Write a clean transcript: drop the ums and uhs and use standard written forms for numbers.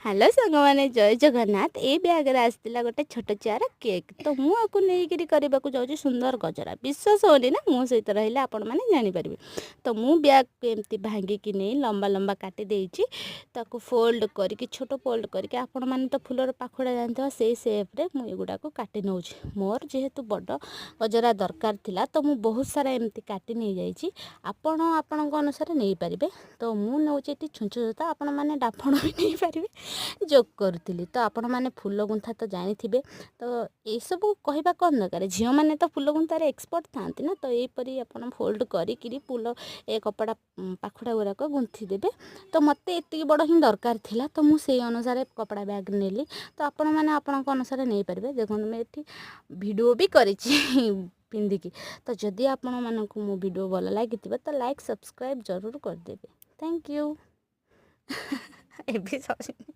Hello ସାଙ୍ଗମାନେ, ଜୟ ଜଗନ୍ନାଥ। ଏଇ ବ୍ୟାଗ୍ରେ ଆସିଥିଲା ଗୋଟେ ଛୋଟ ଚାର କେକ୍। ତ ମୁଁ ଆକୁ ନେଇକିରି କରିବାକୁ ଯାଉଛି ସୁନ୍ଦର ଗଜରା। ବିଶ୍ୱାସ ହେଉନି ନା? ମୋ ସହିତ ରହିଲେ ଆପଣମାନେ ଜାଣିପାରିବେ। ତ ମୁଁ ବ୍ୟାଗ୍କୁ ଏମିତି ଭାଙ୍ଗିକି ନେଇ ଲମ୍ବା ଲମ୍ବା କାଟି ଦେଇଛି। ତାକୁ ଫୋଲ୍ଡ କରିକି, ଛୋଟ ଫୋଲ୍ଡ କରିକି, ଆପଣମାନେ ତ ଫୁଲର ପାଖୁଡ଼ା ଜାଣିଥିବ, ସେଇ ସେପ୍ରେ ମୁଁ ଏଗୁଡ଼ାକୁ କାଟି ନେଉଛି। ମୋର ଯେହେତୁ ବଡ଼ ଗଜରା ଦରକାର ଥିଲା, ତ ମୁଁ ବହୁତ ସାରା ଏମିତି କାଟି ନେଇଯାଇଛି। ଆପଣ ଆପଣଙ୍କ ଅନୁସାରେ ନେଇପାରିବେ। ତ ମୁଁ ନେଉଛି ଏଠି ଛୁଞ୍ଚି ସୂତା, ଆପଣମାନେ ଡାଫଣ ବି ନେଇପାରିବେ। ଯୋଗ କରୁଥିଲି। ତ ଆପଣମାନେ ଫୁଲ ଗୁନ୍ଥା ତ ଜାଣିଥିବେ, ତ ଏସବୁ କହିବା କ'ଣ ଦରକାର? ଝିଅମାନେ ତ ଫୁଲ ଗୁନ୍ଥାରେ ଏକ୍ସପର୍ଟ ଥାଆନ୍ତି ନା। ତ ଏହିପରି ଆପଣ ଫୋଲ୍ଡ କରିକିରି ଫୁଲ ଏ କପଡ଼ା ପାଖୁଡ଼ା ଗୁଡ଼ାକ ଗୁନ୍ଥି ଦେବେ। ତ ମୋତେ ଏତିକି ବଡ଼ ହିଁ ଦରକାର ଥିଲା, ତ ମୁଁ ସେଇ ଅନୁସାରେ କପଡ଼ା ବ୍ୟାଗ୍ ନେଲି। ତ ଆପଣମାନେ ଆପଣଙ୍କ ଅନୁସାରେ ନେଇପାରିବେ। ଦେଖନ୍ତୁ, ମୁଁ ଏଠି ଭିଡ଼ିଓ ବି କରିଛି ପିନ୍ଧିକି। ତ ଯଦି ଆପଣମାନଙ୍କୁ ମୋ ଭିଡ଼ିଓ ଭଲ ଲାଗିଥିବ, ତ ଲାଇକ୍, ସବସ୍କ୍ରାଇବ୍ ଜରୁର କରିଦେବେ। Thank you. ଏବେ ସରିନି।